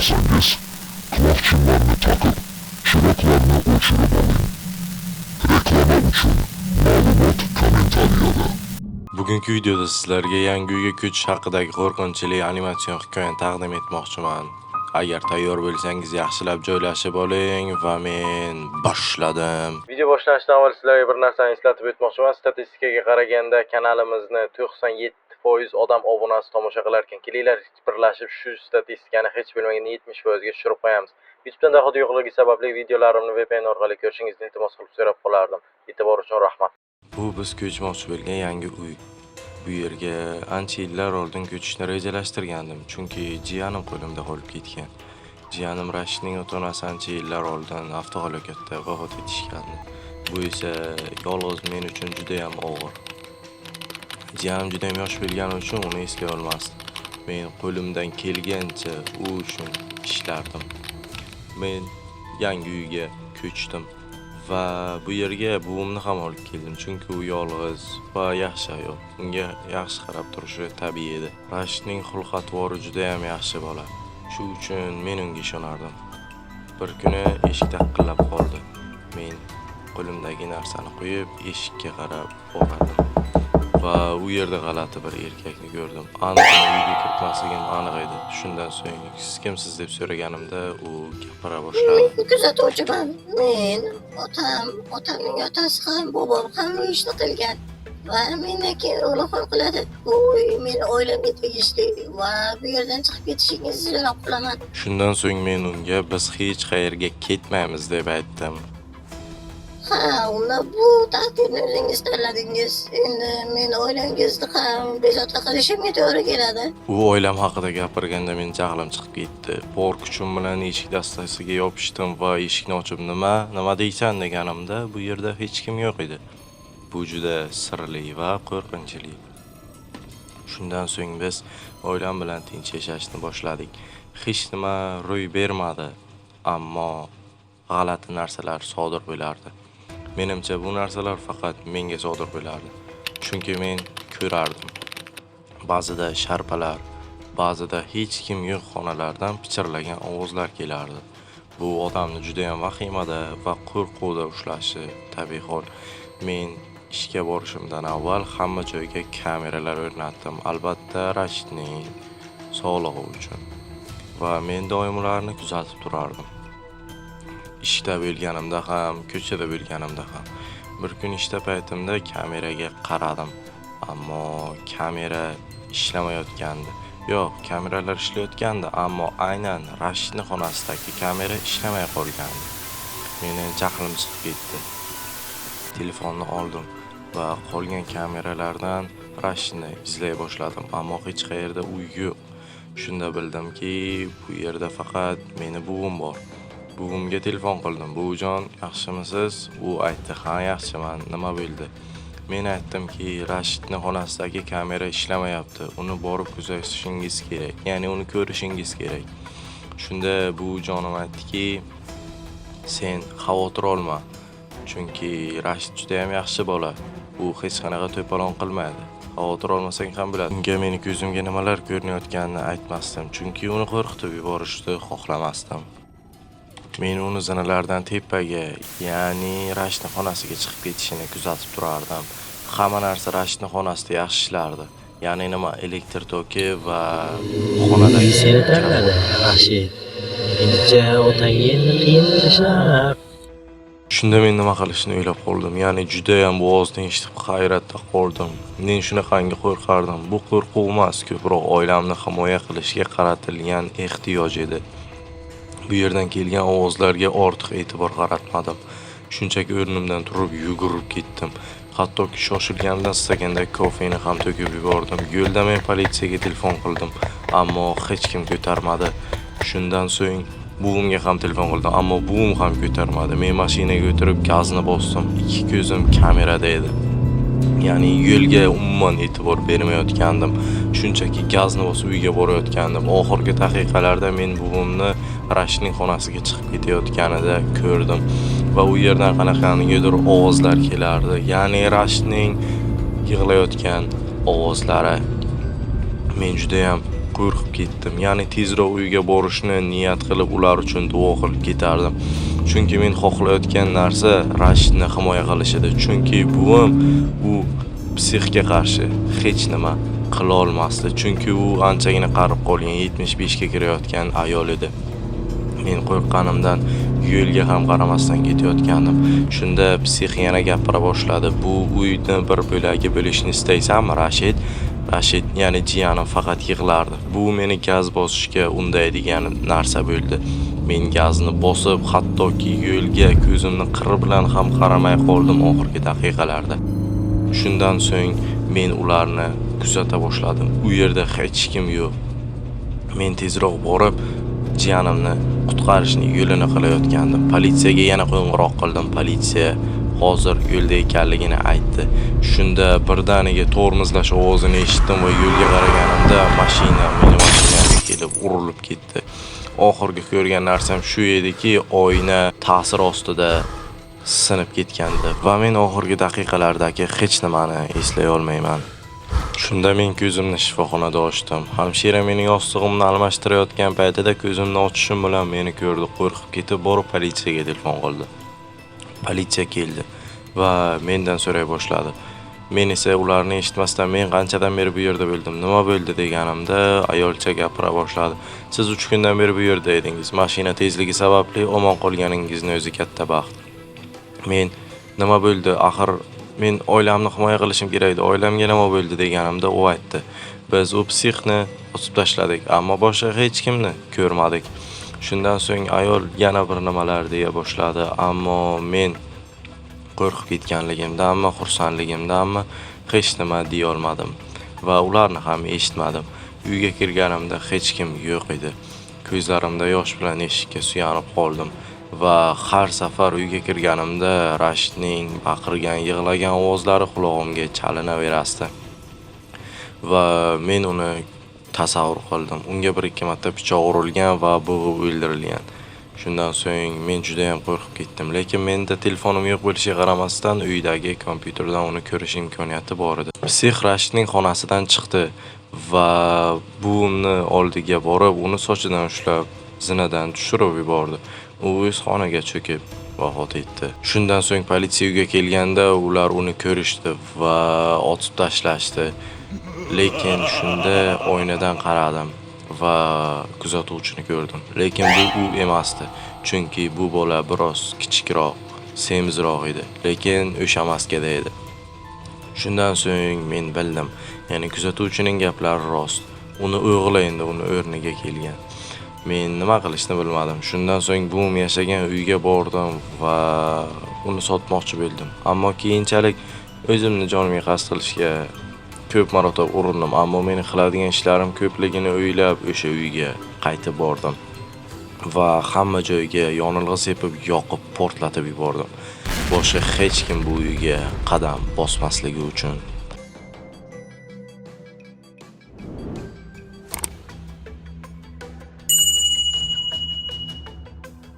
Xohlasangiz, quloqchinlarni taqib, chiroqlarni o'chirib oling. Reklama uchun ma'lumot kommentariyada. Bugungi videoda sizlarga yangi uyga ko'chish haqidagi qo'rqinchli animatsion hikoyani taqdim etmoqchiman. Agar tayyor bo'lsangiz, yaxshilab joylashib oling va men boshladim. Video boshlanishidan avval sizlarga bir narsani eslatib o'tmoqchiman. Statistikaga qaraganda kanalimizni 97% odam obunasi tomosha qilar ekan. Kelinglar, birlashib shu statistikani hech bo'lmaganda 70% ga tushirib qo'yamiz. YouTube'dan dohot yo'qligi sababli videolarimni VPN orqali ko'rishingizni iltimos qilib so'rab qolardim. E'tibor uchun rahmat. Bu biz ko'chmoqchi bo'lgan yangi uy. Bu yerga ancha yillar oldin ko'chishni rejalashtirgandim, chunki jiyanim qo'limda qolib ketgan. Jiyanim Rashidning ota-onasi ancha yillar oldin avtohalokatda vafot etishgandi. Bu esa yolg'iz men uchun juda ham og'ir. Jiyanim juda ham yosh bo'lgani uchun uni eslay olmasdim. Men qo'limdan kelgancha u uchun ishlardim. Men yangi uyga ko'chdim va bu yerga buvimni ham olib keldim, chunki u yolg'iz va yaxshi ayol. Unga yaxshi qarab turishi tabiiy edi. Rashidning xulq-atvori juda ham yaxshi bola. Shu uchun men unga ishonardim. Bir kuni eshik taqillab qoldi. Men qo'limdagi narsani qo'yib, eshikka qarab borardim. Va u yerda g'alati bir erkakni ko'rdim. Aniq uni uyga kiritmasligim aniq edi. Shundan so'ng "Siz kimsiz?" deb so'raganimda u gapira boshladi. Men kuzatuvchiman. Men, otam, otamning otasi ham, bobom ham bu ishni qilgan. Va mendan keyin o'g'lim ham qiladi. Bu uy meni oilamga tegishli va bu yerdan chiqib ketishingizni so'rab qolaman. Shundan so'ng men unga biz hech qayerga ketmaymiz deb aytdim. Ha, unda bu taqdirni o'zingiz tanladingiz. Endi men oilangizni ham bezovta qilishimga to'g'ri keladi. U oilam haqida gapirganda men jahlim chiqib ketdi. Bor kuchim bilan eshik dastasiga yopishdim va eshikni ochib "Nima? Nima deysan?" deganimda bu yerda hech kim yo'q edi. Bu juda sirli va qo'rqinchli. Shundan so'ng biz oilam bilan tinch yashashni boshladik. Hech nima ro'y bermadi, ammo g'alati narsalar sodir bo'lardi. Menimcha, bu narsalar faqat menga sodir bo'lardi. Chunki men ko'rardim. Ba'zida sharpalar, ba'zida hech kim yo'q xonalardan pichirlagan ovozlar kelardi. Bu odamni judayam vahimada va qo'rquvda ushlashi tabiiy hol. Men ishga borishimdan avval hamma joyga kameralar o'rnatdim. Albatta, Rashidning sog'lig'i uchun. Va men doim ularni kuzatib turardim. Ishda bo'lganimda ham, ko'chada bo'lganimda ham. Bir kun ishda paytimda kameraga qaradim, ammo kamera ishlamayotgandi. Yo'q, kameralar ishlayotgandi, ammo aynan Rashidning xonasidagi kamera ishlamay qolgandi. Meni jahlim chiqib ketdi. Telefonni oldim va qolgan kameralardan Rashidni izlay boshladim, ammo hech qayerda u yo'q. Shunda bildimki, bu yerda faqat meni buvim bor. Buvimga telefon qildim. "Buvijon, yaxshimisiz?" U aytdi: "Ha, yaxshiman. Nima bo'ldi?" Men aytdimki, Rashidning xonasidagi kamera ishlamayapti. Uni borib kuzatishingiz kerak, ya'ni uni ko'rishingiz kerak. Shunda buvijonim aytdiki, "Sen xavotir olma. Chunki Rashid juda ham yaxshi bola. U hech qanaqa to'polon qilmaydi. Xavotir olmasang ham bo'ladi." Unga meni ko'zimga nimalar ko'rinayotganini aytmasdim, chunki uni qo'rqitib yuborishni xohlamasdim. Men uni zinalardan tepaga, ya'ni Rashidning xonasiga chiqib ketishini kuzatib turardim. Hamma narsa Rashidning xonasida yaxshi ishlardi. Ya'ni nima, elektr toki va xonadagi Seni tanladi, Rashid. Menimcha, otangga endi qiyin bo'lishi aniq. Shunda men nima qilishni o'ylab qoldim. Ya'ni judayam bu ovozni eshitib hayratda qoldim. Men shunaqangi qo'rqardim. Bu qo'rquv emas, ko'proq oilamni himoya qilishga qaratilgan ehtiyoj edi. Bu yerdan kelgan ovozlarga ortiq e'tibor qaratmadim. Shunchaki o'rnimdan turib yugurib ketdim. Hattoki shoshilganimdan stakandagi kofeni ham to'kib yubordim. Yo'lda men politsiyaga telefon qildim, ammo hech kim ko'tarmadi. Shundan so'ng buvimga ham telefon qildim, ammo buvim ham ko'tarmadi. Men mashinaga o'tirib gazni bosdim. Ikki ko'zim kamerada edi. Ya'ni yo'lga umuman e'tibor bermayotgandim. Shunchaki gazni bosib uyga borayotgandim. Oxirgi daqiqalarda men buvimni Rashidning xonasiga chiqib ketayotganida ko'rdim va u yerdan qanaqangidir ovozlar kelardi. Ya'ni Rashidning yig'layotgan ovozlari. Men judayam Qo'rqib ketdim. Ya'ni tezroq uyga borishni niyat qilib, ular uchun duo qilib ketardim. Chunki men xohlayotgan narsa Rashidni himoya qilish edi. Chunki buvim u psixga qarshi hech nima qila olmasdi. Chunki u anchagina qarib qolgan, 75 ga kirayotgan ayol edi. Men qo'rqqanimdan yo'lga ham qaramasdan ketayotgandim. Shunda psix yana gapira boshladi. "Bu uyni bir bo'lagi bo'lishni istaysanmi, Rashid?" Rashid, ya'ni jiyanim faqat yig'lardi. Bu meni gaz bosishga undaydigan narsa bo'ldi. Men gazni bosib, hattoki yo'lga ko'zimni qiri bilan ham qaramay qoldim oxirgi daqiqalarda. Shundan so'ng men ularni kuzata boshladim. U yerda hech kim yo'q. Men tezroq borib jiyanimni qutqarishni yo'lini qilayotgandim. Politsiyaga yana qo'ng'iroq qildim. Politsiya hozir yo'lda ekanligini aytdi. Shunda birdaniga tormozlash ovozini eshitdim va yo'lga qaraganimda mashina meni mashinamga kelib urilib ketdi. Oxirgi ko'rgan narsam shu ediki, oyna ta'sir ostida sinib ketgandi va men oxirgi daqiqalardagi hech nimani eslay olmayman. Shunda men ko'zimni shifoxonada ochdim. Hamshira mening yostig'imni almashtirayotgan paytida ko'zimni ochishim bilan meni ko'rdi. Qo'rqib ketib borib politsiyaga telefon qildi. Politsiya keldi va mendan so'ray boshladi. Men esa ularni eshitmasdan, men qanchadan beri bu yerda bo'ldim, nima bo'ldi deganimda ayolcha gapira boshladi. "Siz 3 kundan beri bu yerda edingiz. Mashina tezligi sababli omon qolganingizni o'zi katta baxt." Men nima bo'ldi? Axir men oilamni himoya qilishim kerak edi. Oilamga nima bo'ldi deganimda u aytdi: "Biz u psixni otib tashladik, ammo boshqa hech kimni ko'rmadik." Shundan so'ng ayol yana bir nimalar deya boshladi, ammo men qo'rqib ketganligimdanmi, xursandligimdanmi hech nima deya olmadim va ularni ham eshitmadim. Uyga kirganimda hech kim yo'q edi. Ko'zlarimda yosh bilan eshikka suyanib qoldim va har safar uyga kirganimda Rashidning baqirgan, yig'lagan ovozlari qulog'imga chalinaverasdi. Va men uni tasavvur qildim. Unga bir ikki marta pichoq urilgan va bo'g'ib o'ldirilgan. Shundan so'ng men juda ham qo'rqib ketdim. Lekin menda telefonim yo'q bo'lishiga qaramasdan uydagi kompyuterdan uni ko'rish imkoniyati bor edi. Psix Rashidning xonasidan chiqdi va buvimni oldiga borib, uni sochidan ushlab zinadan tushirib yubordi. U o'z xonaga cho'kib vafot etdi. Shundan so'ng politsiya uyga kelganda ular uni ko'rishdi va otib tashlashdi. Lekin shunda oynadan qaradim va kuzatuvchini ko'rdim. Lekin bu u emasdi. Chunki bu bola biroz kichikroq, semizroq edi, lekin o'sha maskada edi. Shundan so'ng men bildim, ya'ni kuzatuvchining gaplari rost. Uni o'g'li endi uni o'rniga kelgan. Men nima qilishni bilmadim. Shundan so'ng buvim yashagan uyga bordim va uni sotmoqchi bo'ldim. Ammo keyinchalik o'zimni jonimga qasd qilishga ko'p marotaba urindim, ammo meni qiladigan ishlarim ko'pligini o'ylab o'sha uyga qaytib bordim va hamma joyga yonilg'i sepib, yoqib, portlatib yubordim. Boshqa hech kim bu uyga qadam bosmasligi uchun.